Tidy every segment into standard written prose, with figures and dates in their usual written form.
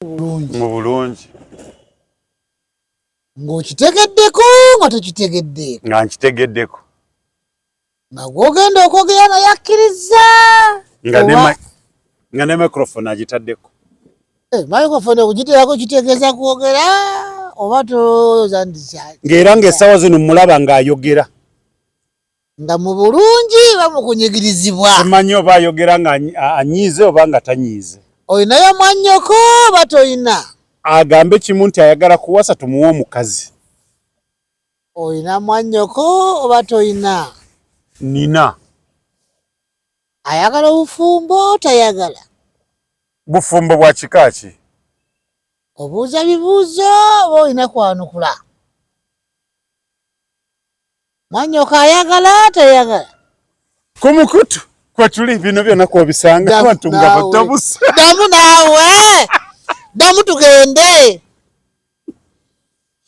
Bulungi. Mu bulungi. Ng'okitegeddeko nga tokitegeddeeko? Nga nkitegeddeko. Nga gw'ogenda okwogera naye akkiriza? Nga ne microphone agitaddeko. Eh, microphone okugiterako kitegeeza kwogera oba tolowooza nti Ng'era ng'essaawa zino mulaba ng'ayogera. Nga mu bulungi oba mu kunyigirizibwa? Simanyi oba ayogera nga anyiize oba nga tanyiize. Olinayo mwannyoko oba toyina? Agambe kimu nti ayagala kuwasa, tumuwe omukazi. Olina mwannyoko oba toyina? Nina. Ayagala obufumbo, tayagala? Bufumbo bwa kika ki? Obuuza bibuuzo oba olina kwanukula? Mwannyoko ayagala, tayagala? Ku mukutu kwetuli bino byonna kwobisanga, abantu nga batabuse. Ddamu naawe, ddamu tugende.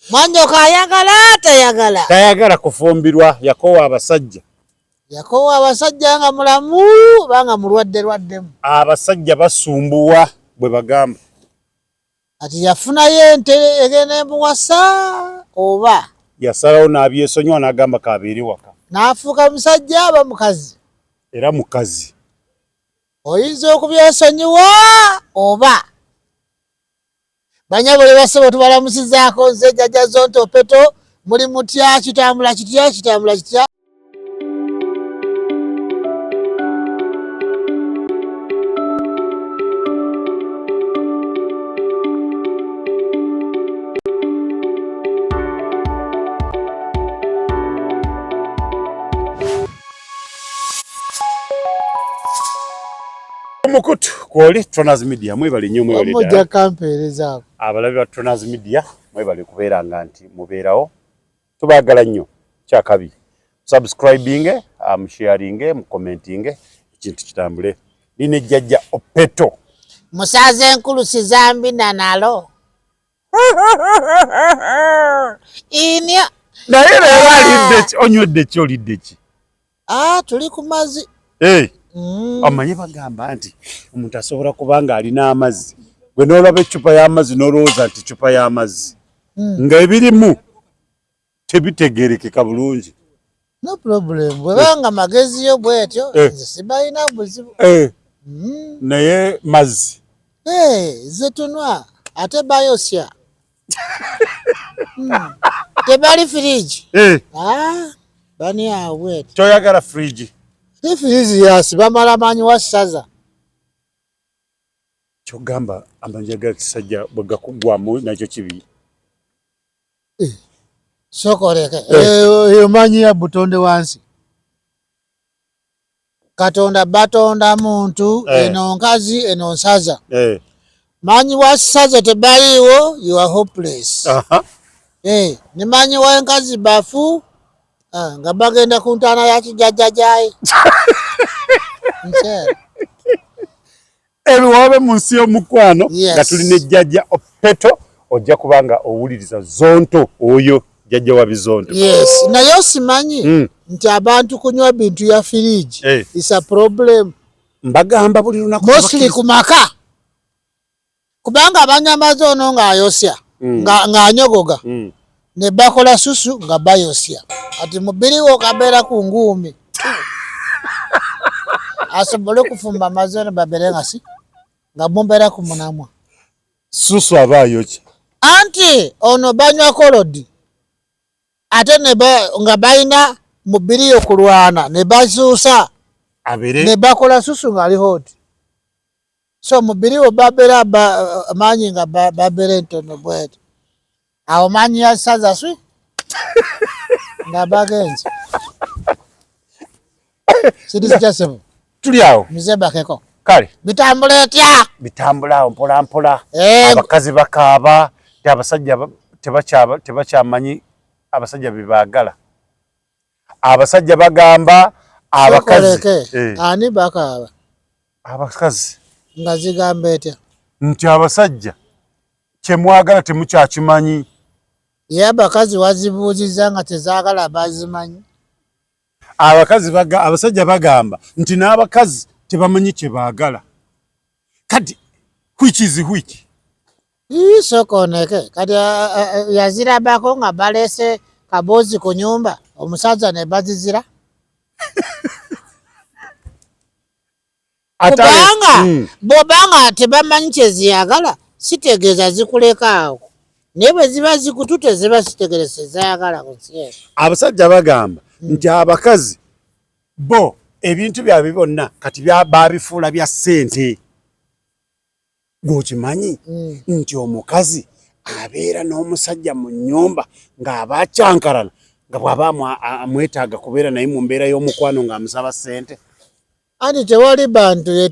Mwannyoko ayagala, tayagala? Tayagala kufumbirwa, yakoowa abasajja. Yakoowa abasajja nga mulamu oba nga mulwadde lwaddemu? Abasajja basumbuwa bwe bagamba. Ati yafunayo ente egenda emuwasa oba? Yasalawo n'abyesonyiwa n'agamba kabeere waka. N'afuuka musajja oba mukazi? Era mukazi. Oyinza okubyesonyiwa oba? Banyabole basebo, tubalamusizaako. Nze Jjajja Zonto Peto. Muli mutya? Kitambula kitya? Kitambula kitya? Omukutu kwoli Tronas Media, mwebale nnyo, mwebale ddala. Mujja kampeerezaako. Abalabi ba Tronas Media, mwebale kubeera nga nti mubeerawo, tubaagala nnyo. Kyakabi subscribing, musharinge, mucommentinge, ekintu kitambule. Lina ejjajja Opeto. Musaza enkulu sizambina nalo inya. Naye leero alidde ki? Onywedde ki? Olidde ki? Ah, tuli ku mazzi. Hey. Omanyi bagamba nti omuntu asobola kuba nga alina amazzi, gwe n'olaba eccupa y'amazzi n'olowooza nti ccupa y'amazzi, nga ebirimu tebitegeerekeka bulungi. No problem, bwebanga magezi yo bwetyo. Nze sibalina buzibu. Naye mazzi. Eh, ze tunwa ate bayosya. Tebali firiji. Ah, bani awo bwetyo. Toyagala firiji? Te firiji yasi bamala manyi wasaza. Kyogamba amanja ga kisajja bwe gakugwamu nakyo kibi? Sokoleke. Eyo manyi ya butonde wansi. Katonda batonda muntu, eno nkazi, eno nsaza. Manyi wa saza tebaliiwo, you are hopeless. Ne manyi wa enkazi bafu, ah, nga bagenda ku ntaana ya kijjajjajaayi. Nkyera. Ebiwoobe mu nsi y'omukwano. Nga tuli ne Jjajja Opeto, ojja kuba nga owuliriza Zonto, oyo jjajja wa bizonto. Yes, naye osimanyi nti abantu kunywa bintu ya firiji is a problem. Mbagamba buli lunaku. Mostly ku maka, kubanga abanywa amazzi ono ng'ayosya, ng'anyogoga, ne bakola susu nga bayosya, ati mubiri wo kabeera ku nguumi asobole okufumba amazzi ono babeere nga si nga mumbeera ku munamwa. Susu aba ayokya. Anti ono banywa kolodi ate ne nga balina mubiri okulwana ne basuusa abere ne bakola susu ng'ali hot, so mubiri wo babeera maanyi nga babeera entono bweti awo maanyi ya saza swi nga bagenze sirizikyasebo. Tuli awo. Mize bakeko. Kale. Bitambula etya? Bitambula awo mpola mpola. Abakazi bakaaba ti abasajja tebakyamanyi abasajja bebaagala. Abasajja bagamba abakazi Sokoleke. Ani bakaaba? Abakazi. Nga zigamba etya? Nti abasajja kyemwagala temukyakimanyi. Ye abakazi wazibuuzizza nga tezaagala bazimanyi? Abakazi baga, abasajja bagamba nti n'abakazi tebamanyi kye baagala. Kati which is which? Sokoneke kati yazirabako nga balese kabozi ku nyumba omusaza ne bazizira kubanga bwobanga tebamanyi kyeziyagala sitegeeza zikuleka awo naye bwe ziba zikutute ziba zitegerese zayagala ku nsi eno. Abasajja bagamba nti abakazi bo ebintu byabwe byonna kati babifuula bya ssente. Gwokimanyi nti omukazi abeera n'omusajja mu nnyumba ng'aba akyankalana nga bw'aba amwetaaga kubeera naye mu mbeera y'omukwano ng'amusaba ssente. Anti tewali bantu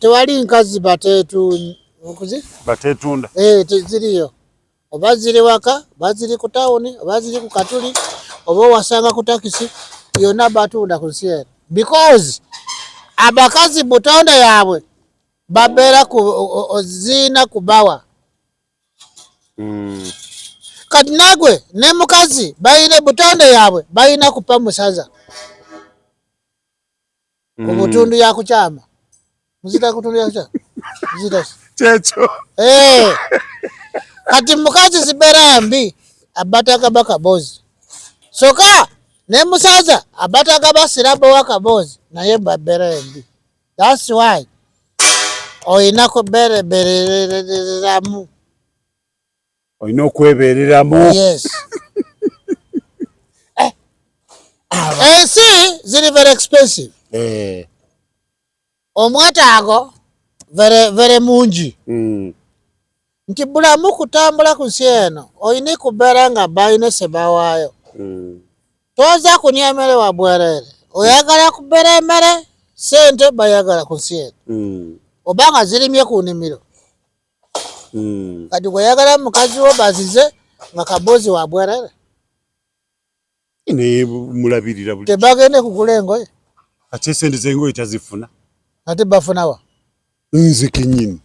tewali nkazi bateetunda teziriyo oba ziri waka oba ziri ku tawuni oba ziri ku katuli oba owasanga ku takisi yonna batunda ku nsi eno because abakazi butonde yaabwe babeera ku ziina kubawa. Kati nagwe ne mukazi balina butonde yaabwe balina kupa musaza ku butundu ya kukyama muzita kutundu ya kukyama muzita kyekyo. Kati mukazi zibeera mbi abatagaba kabozi soka ne musaza abatagaba sirabowa kabozi naye babeera embi. That's why olina kuberebereramu. Olina okwebereramu. Yes. Ensi ziri very expensive. Omwetaago very very mungi. Nti bulamu kutambula ku nsi eno olina kubeera nga balina sebawaayo. Toza kunya emmere wa bwerere. Oyagala kubeera emmere sente bayagala ku nsi eno. Obanga zirimye ku nnimiro. Kati bw'oyagala mukazi wo bazize nga kabozi wa bwerere. Naye mulabirira buli. Tebagende kugula engoye. Ate sente z'engoye tazifuna. Ate bafuna wa? Nze kennyini.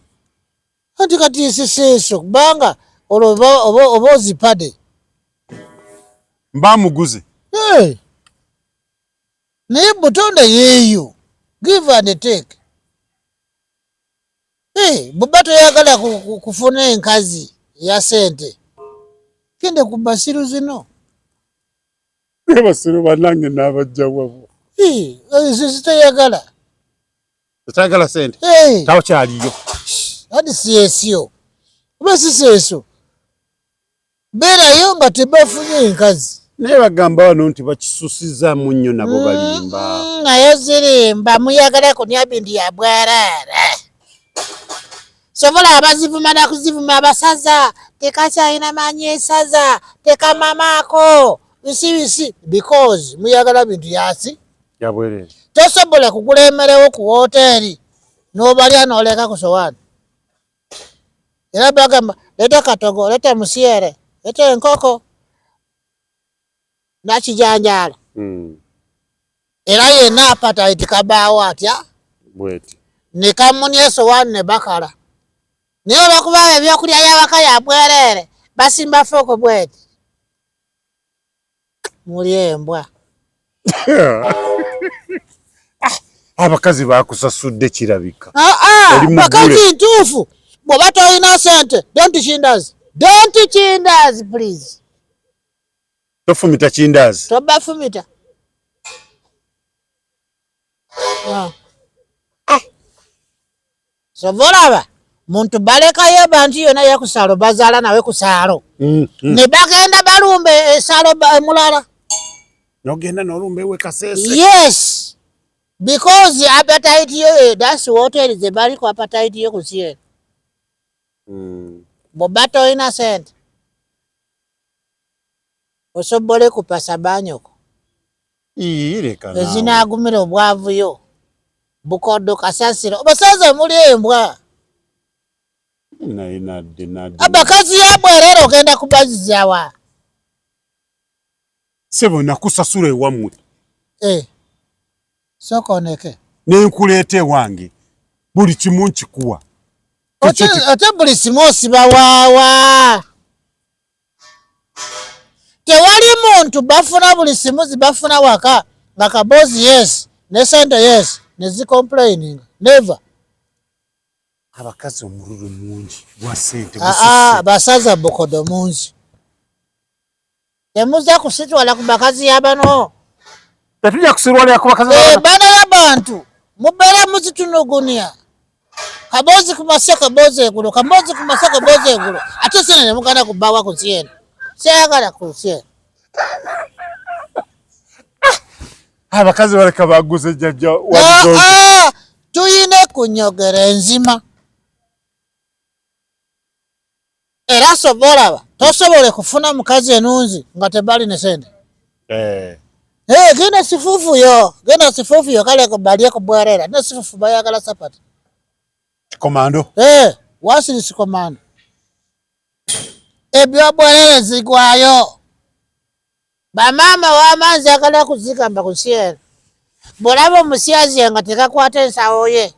Anti kati siseeso kubanga olwo oba ozipade. Mba muguze. Hey. Naye butonde yeeyo. Give and take. Hey, bw'oba toyagala kufuna enkazi ya sente genda ku basiru zino. Abasiru bannange n'abajja wabo. Ezo zitoyagala. Toyagala sente. Takyaliyo. Ati siesio. Oba siseeso. Beerayo nga tebafunye enkazi. Naye bagamba wano nti bakisusizaamu nnyo nabo balimba. Naye zirimba muyagala kunya bintu ya bwerere. Sobola abazivuma na kuzivuma abasaza tekakyalina maanyi esaza tekamamaako bisi bisi because muyagala bintu yasi ya bwerere. Tosobola kugula emmerewo ku woteeri n'obalya n'oleka ku sowaani. Era bagamba leeta katogo, leeta musiere, leeta enkoko nakijanjaalo. Era yenna appetite kabaawo atya bweti ne kamunya esowaani ne bakala. Naye olwokuba ebyokulya by'awaka ya bwereere basimba fooko bweti. Muli embwa. Abakazi bakusasudde kirabika. Bakazi ntuufu bw'oba tolina sente don't kindazi. Don't kindazi please. Tofumita kindazi. Tobafumita. Sobolaba muntu balekayo abantu yonna ye kusaalo bazaala nawe kusaalo. Ne bagenda balumbe esaalo emulala. Nogenda n'olumba ewe Kasese. Yes. Because appetite yo that's hotel ze baliko appetite yo ku nsi eno. Bw'oba tolina sente osobole kupasa banyoko. Ezinaagumira obwavu yo. Bukodo kasasiro. Obasaza muli embwa. Abakazi yabwerere ogenda kubazizawa. Sebo nakusasula ewammwe. Sokoneke. Nenkuleeta ewange. Buli kimu nkikuwa. Ate buli simu osiba waawa. Tewali muntu bafuna buli simu zibafuna waka nga kabozi yes ne sente yes ne zi complaining never. Abakazi omululu mungi gwa ssente. Basaza bukodo mungi. Temuza kusitwala ku bakazi yabano. Tetujja kusirwalira ku bakazi eh, bana y'abantu mubeera muzitunugunya. Kabozi ku mase kabozi eggulo, kabozi ku mase kabozi eggulo. Ate sente ne muganda kubawa ku nsi eno. Seyagala ku nsi eno. Abakazi baleka baguze jjajja wa ah, ah, tuyina kunyogera enzima. Era soba olaba tosobole kufuna mukazi enunzi nga tebali ne sente. Eh. Hey, genda sifufu yo, genda sifufu yo kale balye kubwerera. Ne sifufu bayagala sapati. Komando. Eh, wasiri si komando. Ebyo bwerere zigwayo. Bamaama wama nzagala kuzigamba ku nsi eno. Bw'olaba omusyazi nga tekakwata ensawo ye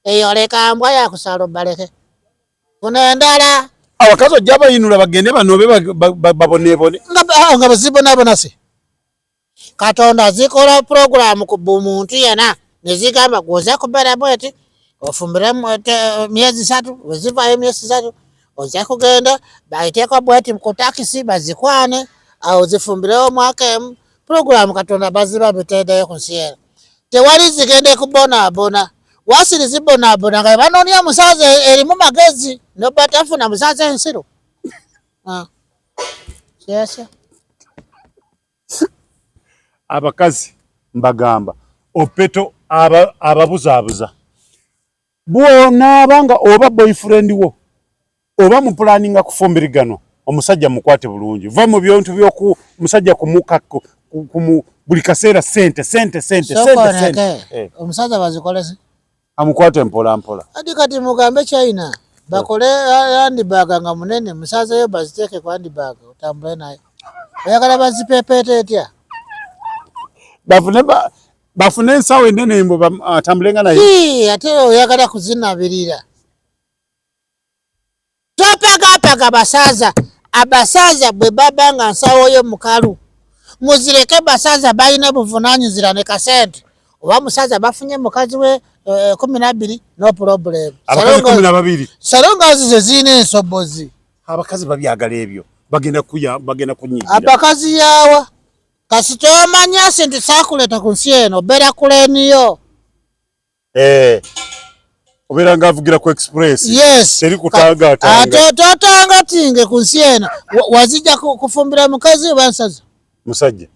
eyo leka mbwa yakusala obaleke. Funa endala. Abakazi ojja bayinula bagende banobe baboneebone. Nga bazibonaabona si. Katonda zikola pulogulaamu ku muntu yena ne zigamba gwoza kubeera bweti ofumbire myezi satu wezivaayo emyezi satu ojja kugenda bayiteko bweti ku takisi bazikwane awo zifumbirewo omwaka emu pulogulaamu Katonda baziba biteedeyo ku nsi eno tewali zigende kubonaabona wasiri zibonaabona nga banoonya musaza erimu magezi nobatafuna musaza ensiru ah. Yes. Abakazi mbagamba opeto ababuzaabuza bwonaaba nga oba boyfriend wo oba mupulaninga kufumbiriganwa omusajja mukwate bulungi va mu bintu byoku musajja kumuka kumu buli kaseera sente sente sente sente sente eh. Omusajja bazikolese amukwate mpola mpola adi kati mugambe China bakole handbag nga munene musaza yo baziteeke ku handbag otambule naye oyagala bazipepeete etya bafune ensawo enene mbu atambulenga naye ate oyagala kuzinabirira topagapaga basaza abasaza bwe baba nga nsawo yo mukalu muzireke basaza balina buvunanyizira ne kasente oba musaza bafunye mukazi we 12 no problem abakazi 12 salongazi ze zirina ensobozi abakazi babyagala ebyo bagenda kuya bagenda kunyigira abakazi yawa kasita omanya sente sakuleta ku nsi eno obeera kuleniyo eh obeera nga avugira ku express yes teri kutangatanga ate totangatinge ku nsi eno wazijja kufumbira mukazi oba nsaza musajja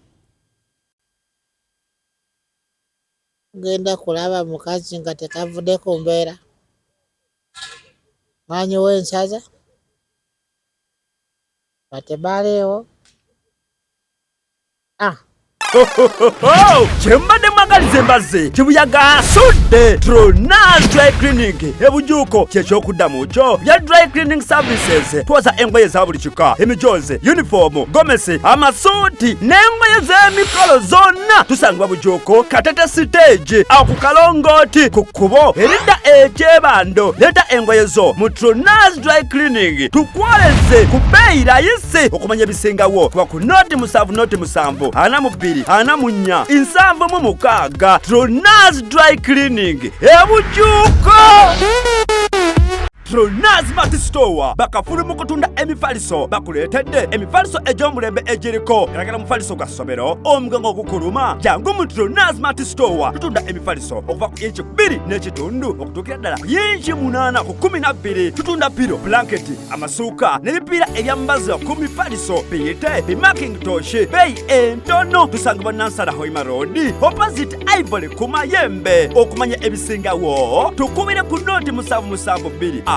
genda kulaba mukazi nga tekavudde ku mbeera maanyi w'ensaza batebaleewo ah. Kyembadde mwagaliza embazzi kibuyaga asudde Tronas Dry Cleaning ebujuuko kyekyokuddamu kyo bya Dry Cleaning Services twoza engoye za buli kika emijoozi yunifoomu gomesi amasuuti n'engoye z'emikolo zonna tusangibwa bujuuko Katete siteegi awo ku kalongooti ku kkubo eridda ekyebando leeta engoye zo mu Tronas Dry Cleaning tukwoleze ku bbeeyi layisi okumanya ebisingawo kuba ku noti 7 noti 7 42 44 76 Tronas Dry Cleaning ebujuuko Tronas Mart Store bakafulu mu kutunda emifaliso bakuleetedde emifaliso egy'omulembe egiriko galagala mufaliso gwa ssomero omugongo ogukuluma jangu mu Tronas Mart Store tutunda emifaliso okuva ku inci 2 n'ekitundu okutuukira ddala ku yinci 8 ku 12 tutunda piro blanketi amasuuka n'ebipiira ebyambazibwa ku mifaliso biyite bimakintosh beeyi entono tusangibwa Nansana Hoima Road opposite Ivory ku Mayembe okumanya ebisingawo tukubire ku noti 772 2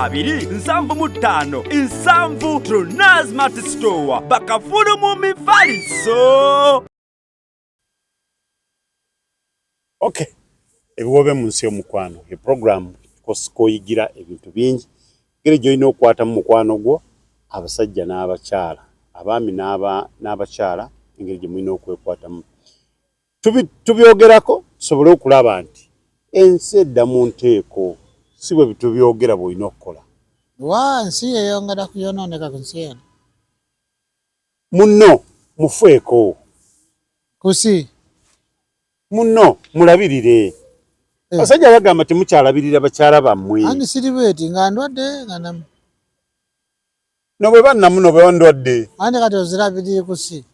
75 7 Tronas Mart Store bakafulu mu mifaliso. Okay, ebiwoobe mu nsi y'omukwano e program koyigira ebintu bingi engeri gy'olina okukwatamu mukwano gwo abasajja n'abakyala abaami n'abakyala engeri gye mulina okwekwatamu tubyogerako tusobole okulaba nti ensi edda mu nteeko si bwe tubyogera bw'olina okukola wa nsi eyongera kuyonooneka ku nsi eno munno mufeeko kusi munno mulabirire. Eh. Abasajja bagamba temukyalabirira bakyala bammwe. Andi siri bweti nga ndwadde nga namu. No bwe bannamu no bwe ndwadde. Andi kati ozirabirire ku si.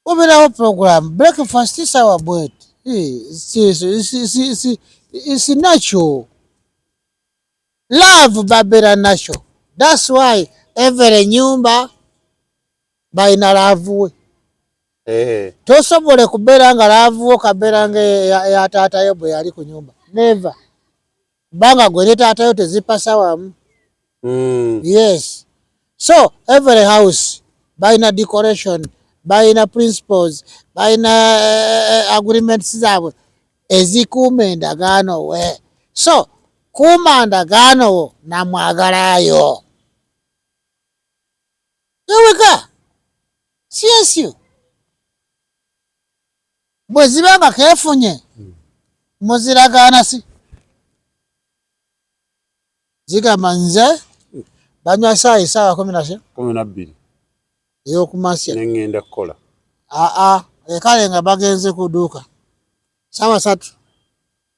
Obeerawo program breakfast sawa bweti. It's natural. Love babeera natural. That's why every nyumba balina love we. Eh. Tosobole kubeera nga love wo kabeera nga eya taata yo bwe yali ku nyumba. Never. Kubanga gwe ne taata yo tezipasa wamu. Yes. So every house balina decoration, balina principles, balina agreements zaabwe ezikuuma endagaano we. So kuuma ndagaano wo namwagalayo. Eweka. CSU. Bwe ziba nga keefunye muziragaana si zigamba nze banywa saayi saawa kumi na 12 ey'okumasya ne ŋŋenda kukola. Aa ekale nga bagenze ku dduuka saawa 3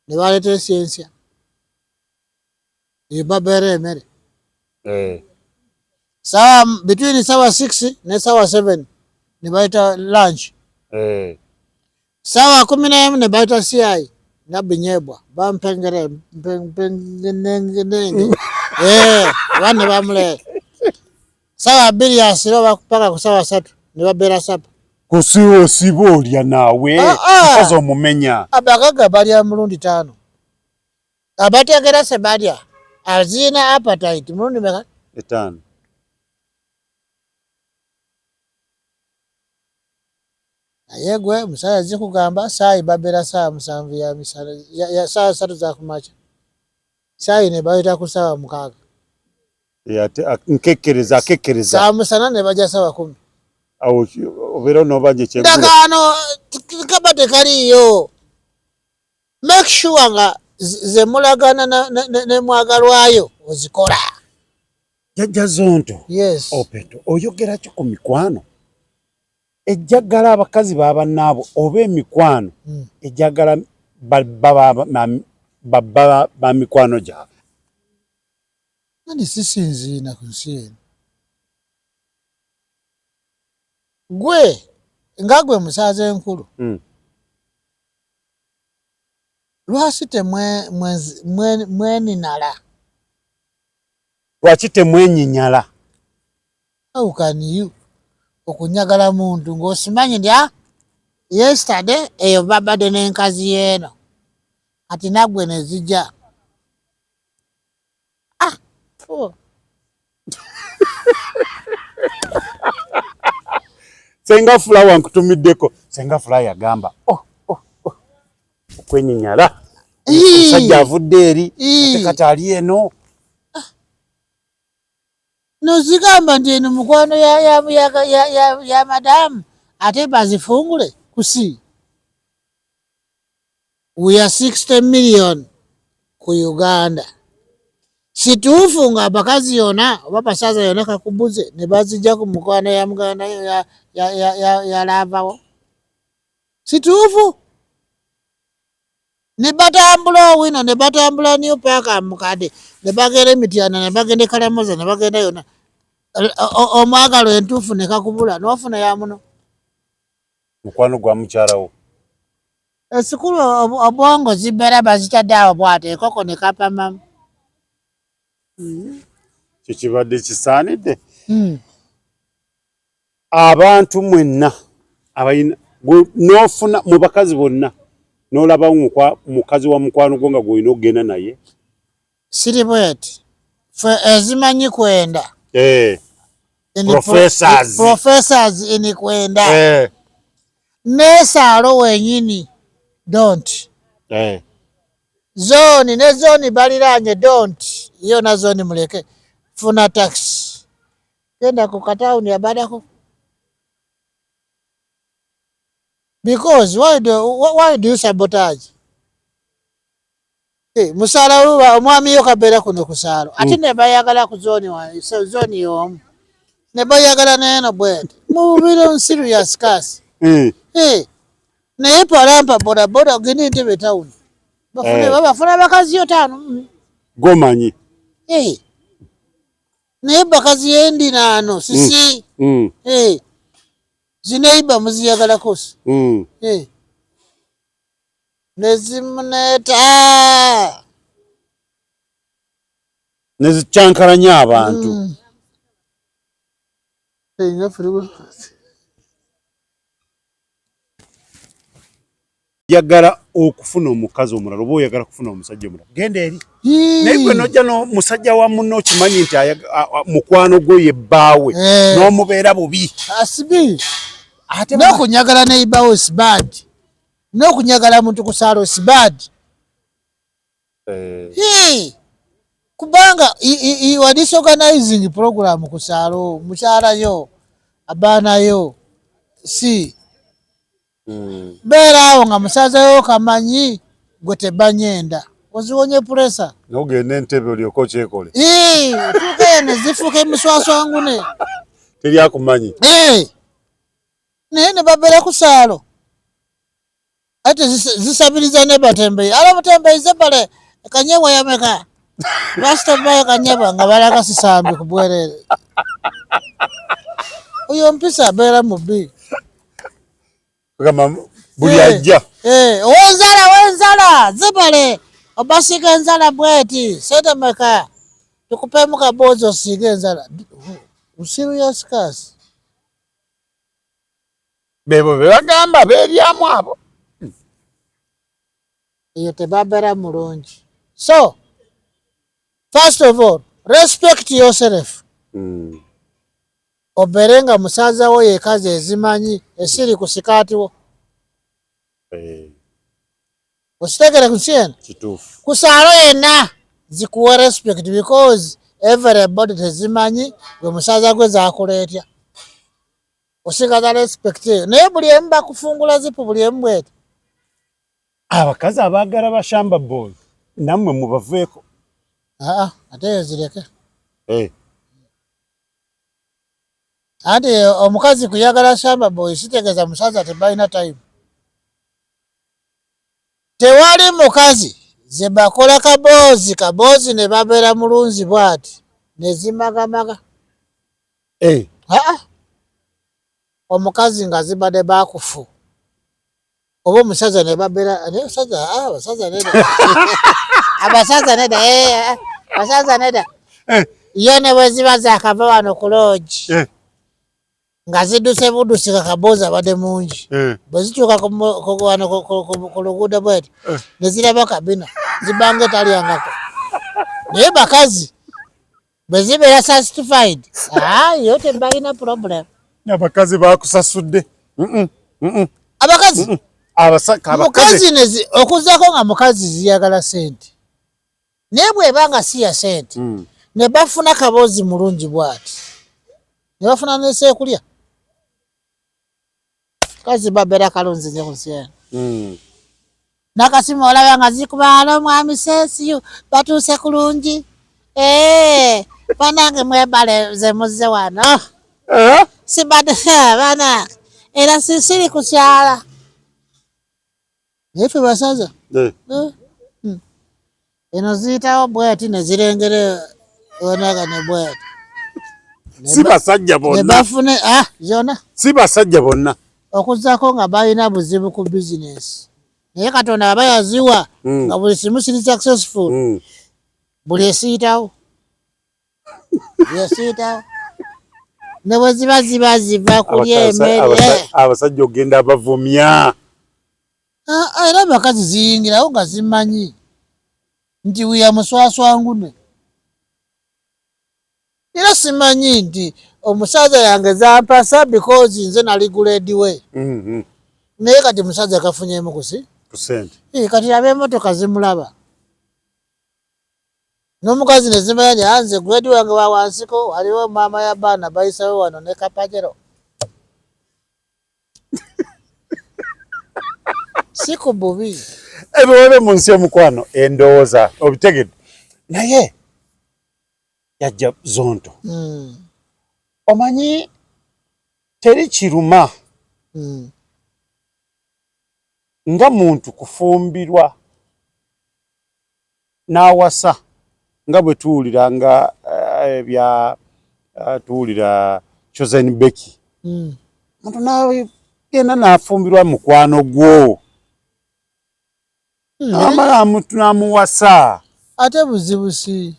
ne baleeta esyensia eyo babeera emmere. Eh. Saawa between saawa 6 ne saawa 7 ne bayita lunch. Eh. Saawa 11 ne bayita CI nabinyebwa bampengere mpengenenge eh bane bamule. Saawa 2 asiro bakupaka ku saawa 3 ne babeera sapa. Kusiwo sibo olya naawe mukazi omumenya. Abagaga balya mulundi 5. Abategera se balya azina appetite mulundi meka 5. Naye gwe musajja zikugamba saayi babeera saawa 7 ya misana ya saawa 3 za kumakya. Saayi ne bayita ku saawa 6. Nkekkereza akekkereza. Saawa musana ne bajja saawa 10. Awo obeera n'obanja ekyeggulo. Ndagaano kaba tekaliiyo. Make sure nga ze mulagana ne mwagalwayo ozikola. Jjajja Zonto. Yes. Opeto oyogera ki ku mikwano? Ejjagala abakazi babannaabo oba emikwano ejjagala babba ba mikwano gyabwe. Nani sisinziina ku nsi eno. Gwe nga gwe musaaza enkulu. Lwaki temweninala? Lwaki temwenyinyala? How can you okunyagala muntu ng'osimanyi nti yesterday eyo babadde n'enkazi yeeno kati naggwe ne zijja. Senga Flower nkutumiddeko. Senga Flower yagamba okwenyinyala. Omusajja avudde eri ate kati ali eno. Nozigamba nti eno mukwano ya madamu ate bazifungule kusi. We are 60 million ku Uganda. Situufu nga abakazi yona oba basaza yona kakubuze ne bazijja ku mukwano ya muganda ya lavawo. Situufu. Ne batambula owino ne batambula New Park mukade ne bagenda Emityana ne bagenda Kalamoza ne bagenda yona. Omwagalo entuufu ne kakubula n'ofuna ya muno. Mukwano gwa mukyalawo. Esikulu obwongo zibeera bazitadde awo bw'ate enkoko ne kapamamu. Kyo kibadde kisaanidde. Abantu mwenna abalina n'ofuna mu bakazi bonna n'olaba mukazi wa mukwano gwo nga gw'olina okugenda naye. Siri bweti ffe ezimanyi kwenda. Professors. Professors in kwenda. Neesaalo wenyini don't. Zoni ne zoni baliranye don't. Yona zoni muleke. Funa taxi. Genda ku katawuni abadako. Because why do you sabotage? Musala omwami yo kabeera kuno kusaalo. Ate ne bayagala ku zoni wa zoni y'omu. Ne bayagala n'eno bwete. Mubiro serious kasi. Naye palampa bodaboda ogende Entebbe town bafune Eh. bafuna abakazi yo taano. Gomanyi. Eh. Naye bakazi yendinaano sisi. Eh. Zineiba muziyagalako si. Eh. Nezimuneeta. Nezikyankalanya abantu. Oyagala okufuna omukazi omulala oba oyagala kufuna omusajja omulala, genda eri. Naye gwe nojja n'omusajja wa munno, okimanyi nti mukwano gwo ye bbaawe, Eh. n'omubeera bubi. Asibi. Ate n'okunyagala neibawo is bad, n'okunyagala muntu ku saalo is bad. Eh, Hey! Kubanga you are disorganizing program ku saalo, mukyala yo, abaana yo si beera awo nga musaza yo kamanyi gwe tebanyenda oziwonye puresa. N'ogenda Entebe olyoke okyekole. Otuuka eyo ne zifuuka emiswaswangune. Teri akumanyi. Eh! Naye ne babeera ku saalo ate zisabiriza ne batembeyi ala mutembeyi zebale kanyebwa yameka lwasitabayo kanyebwa nga balaga sisambi ku bwerere. Oyo mpisa abeera mubi. Kugamba buli Eh. ajja. Eh, owenzala owenzala zebale obasiga enzala bweti sente meka tukupemu kaboozi osiige enzala. Serious kasi. Bebo be bagamba beeryamu abo. Eyo tebabeera mulungi. So first of all, respect yourself. Obeere nga musaza wo yekazi ezimanyi esiri ku sikaati wo. Eh, Okitegere ku nsi eno. Kituufu. Ku saalo yenna zikuwa respect because everybody tezimanyi gwe musaza gwe zakuleetya, osigaza respect eyo. Naye buli emu bakufungula zipu, buli emu bweti. Abakazi abaagala bashamba boy nammwe mubaveeko. Aa, ate eyo zireke. Eh, Anti omukazi kuyagala shamba boy sitegeeza musaza tebalina time. Tewali mukazi ze bakola kaboozi kaboozi ne babeera mulunzi bwati ne zimagamaga. Eh, Aa, omukazi nga zibadde bakufu oba omusaza ne babeera naye omusaza, ah, abasaza neda, abasaza neda, eh, abasaza neda. Eh. Ye ne bwe ziba zakava wano ku loogi nga zidduse buddusi, kakaboozi abadde mungi, bwe zituuka wano ku luguudo bweti ne ziraba kabina zibanga etalyangako. Naye bakazi bwe zibeera satisfied, ah, yo tebalina problem. Abakazi bakusasudde. Abakazi Abakazi mukazi okuzzako nga mukazi ziyagala sente, naye bw'eba nga si ya sente, ne bafuna kaboozi mulungi bwati ne bafuna neseekulya, kazi babeera kalunzi nnyo ku nsi eno. Nakasimu olaba nga zikuba, "Alo mwami Sensiyu, batuuse kulungi? Eh, banange mwebale ze muzze wano." Eh? Sibadde banange era sisiri kukyala, naye ffe basaza. Eh. Eh, Eno ziyitawo bweti ne zirengere onaga ne bweti. Si basajja ne bonna. Bafune, ah, zonna. Si basajja bonna. Okuzzako nga balina buzibu ku bizinesi, naye Katonda aba yaziwa nga buli kimu kiri successful. Buli esiyitawo, buli esiyitawo ne bwe ziba ziba ziva kulya emmere. Abasajja ogenda bavumya. Ah, ah, era abakazi ziyingirawo nga zimanyi nti wiya muswaswangune. Era simanyi nti omusaza yange zampasa because nze nali grade we. Naye kati musaza kafunyemu kusi Ku sente. Eh, kati ab'emmotoka zimulaba n'omukazi ne zimanya nti, "Ah, nze grade wange wa wansiko, waliwo maama ya baana bayisawo wano ne kapajero." Si ku bubi. Ebiwebe mu nsi omukwano endowooza obitegedde, naye yajja zonto. Omanyi teri kiruma. Nga muntu kufumbirwa n'awasa nga bwe tuwulira nga ebya tuwulira Chosen Becky. Muntu n'agenda n'afumbirwa mukwano gwo. Amala n'amuwasa. Ate buzibu si.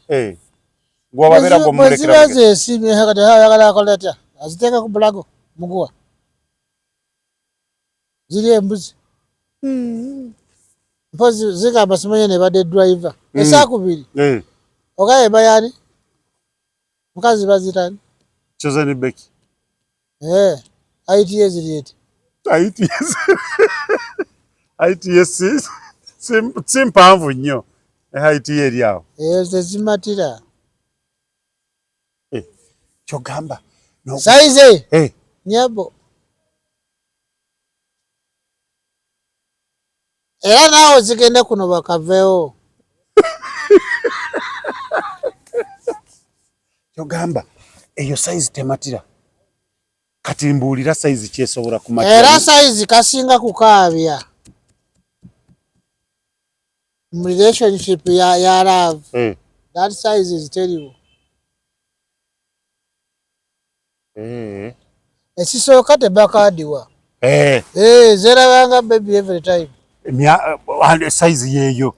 Gwe wabeera gw'omulekera. Bwe ziba zeesiimye kati ayagala akola atya? Aziteeka ku bulago muguwa. Ziri embuzi. Mpozi zigamba simanyi ne badde driver. Esaakubiri. Ogaye bayani? Mukazi bazitani? Chosen Becky. ITS ziri eti. ITS. ITS si mpanvu nnyo. ITA eri awo. Eyo tezimatira. Kyogamba. Size. Nyabo. Era naawe zigende kuno bakaveewo. Kyogamba eyo size tematira. Kati mbuulira size kyesobola kumatira. Era size kasinga kukaabya. Mu relationship ya love. That size is terrible. Ekisooka tebakaadiwa. Zerabanga baby every time. Size yeeyo.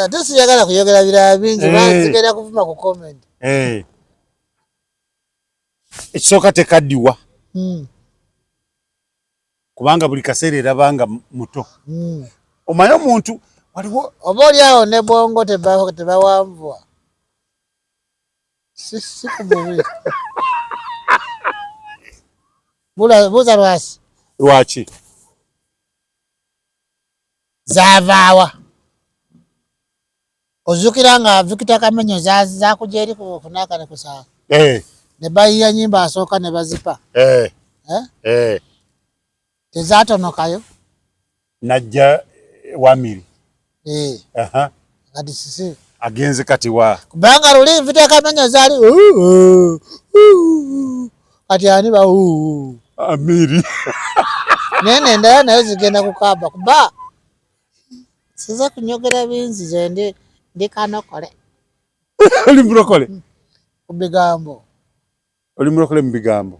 Ate siyagala kuyogera birala bingi, zigenda kuvuma ku comment. Ekisooka tekaddiwa. Kubanga buli kaseera erabanga muto. Omanyi omuntu waliwo oba oli awo ne bwongo tebawanvuwa. Si ku mubiri. Buuza lwaki? Lwaki? Zaavaawa. Ozukira nga Victor Kamenyo zaakujja eri kunaaka ne kusaaka. Ne bayiya nnyimba asooka ne bazipa. Tezaatonokayo. Najja Wamiri. Kati sisi. Agenze kati wa. Kubanga luli Victor Kamenyo zaali kati ani ba Amiri. Nene endala nayo zigenda kukaaba kuba size kunyogera bingi ze ndi kanokole. Oli mulokole? Ku bigambo. Oli mulokole mu bigambo?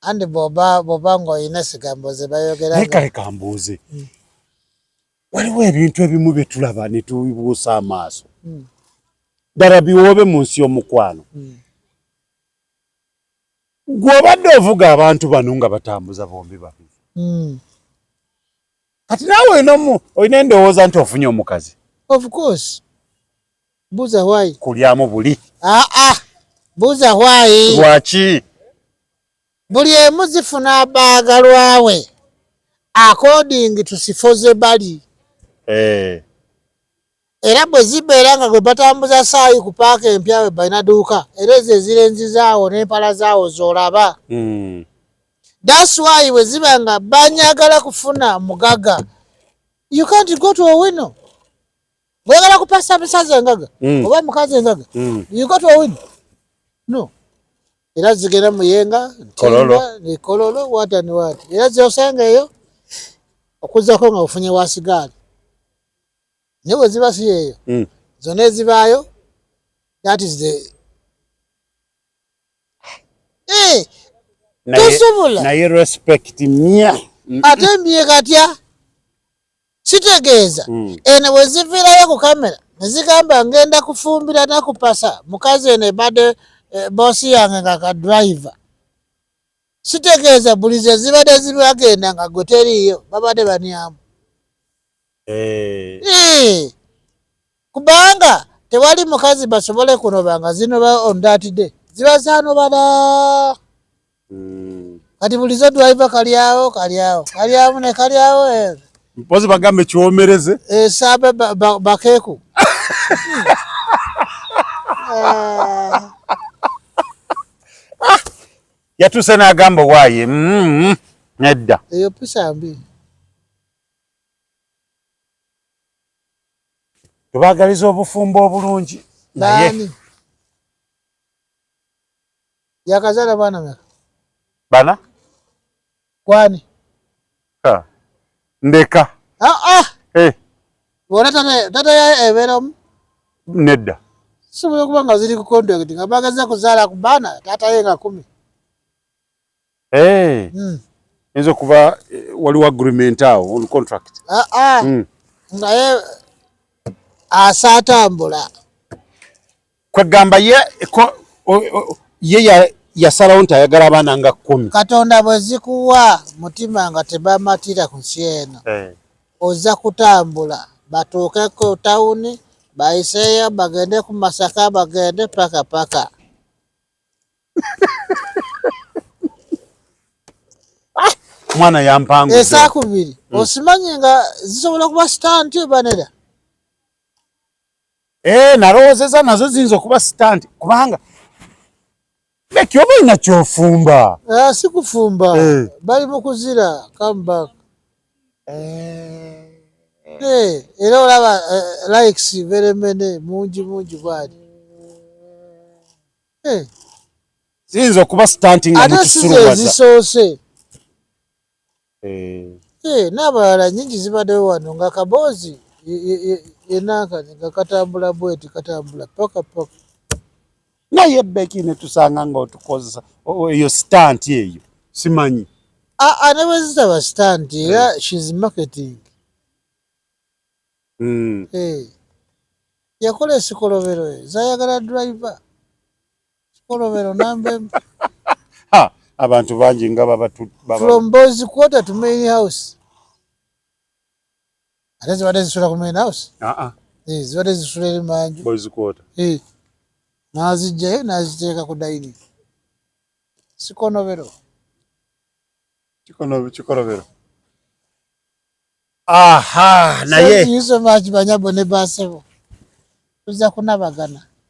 Andi bw'oba ng'olina esigambo ze bayogera. Naye kale kambuuze. Waliwo ebintu ebimu bye tulaba ne tubibuusa amaaso. Ddala biwoobe mu nsi y'omukwano. Gw'obadde ovuga abantu bano nga batambuza bombi babiri. Kati naawe olina endowooza nti ofunye omukazi. Of course. Buuza why? Kulyamu buli. Buuza why? Lwaki? Buli emu zifuna abaagalwawe according to sifo ze bali. Era bwe zibeera nga gwe batambuza saayi ku paaka empya we balina dduuka, era ezo ezirenzi zaawo n'empala zaawo z'olaba. That's why bwe ziba nga banyagala kufuna mugaga, you can't go to Owino. Bw'oyagala kupasa musaza engaga oba mukazi engaga, you go to Owino. No. Era zigenda Muyenga, Kololo. Kololo, what and what. Era z'osanga eyo okuzzako nga ofunye wa sigaali. Naye bwe ziba si eyo, zonna ezibaayo, that is the tosobola. Naye respect mya. Ate mye katya sitegeeza. Eno bwe ziviirayo ku kamera ne zigamba ngenda kufumbira nakupasa mukazi eno ebadde boosi yange nga ka driver. Sitegeeza buli ze zibadde zibagenda nga gwe teriiyo babadde banyamu. Kubanga tewali mukazi basobole kunoba nga zinoba on that day. Ziba zaanoba dda. Kati bulizo driver kalyawo kalyawo kalyawo ne kalyawo. Mpozi bagambe kiwomereze. Saabe bakeeku. Yatuuse n'agamba waaye nedda. Eyo pisa mbi. Tubaagaliza obufumbo obulungi. Naye yakazaala baana meka? Bana? Kwani? Ndeka. Ah ah. Eh. Bona tata tata ya ebeera omu? Nedda. Kisobola okuba nga ziri ku contract nga bageza kuzaala ku baana taata ye nga 10. Eh. Eyinza okuba waliwo agreement awo on contract. Ah ah. Naye asaatambula. Kwegamba ye ye yasalawo nti ayagala abaana nga 10. Katonda bwe zikuwa mutima nga tebamatira ku nsi eno. Ozza kutambula batuuke ku tawuni bayiseeyo bagende ku Masaka bagende paka paka. Mwana yampangudde. Esaakubiri. Osimanyi nga zisobola kuba stunt oba nedda? Nalowoozezza nazo ziyinza okuba stunt kubanga Becky oba olina ky'ofumba? Si kufumba. Bali mu kuzira come back. Era olaba likes very many mungi mungi bw'ati. Ziyinza okuba stunt nga Ate si ze mutusuluwaza. zisoose. N'abalala nnyingi zibaddewo wano nga kaboozi yenankani nga katambula bweti katambula paka paka. Naye Becky ne tusanga ng'otukozesa eyo stunt eyo simanyi. Ne bwe zitaba stunt era she's marketing. Yakola esikolobero zayagala driver. Sikolobero namba emu. Ha, abantu bangi nga baba From boys quarter to main house. Ate zibadde zisula ku main house? Ah, ah. Zibadde zisula eri manju. Boys quarter. N'aziggyayo n'aziteeka ku dining. Sikonobero. Kikolobero. Aha, naye. Thank you so much banyabo ne basebo. Tujja kunabagana.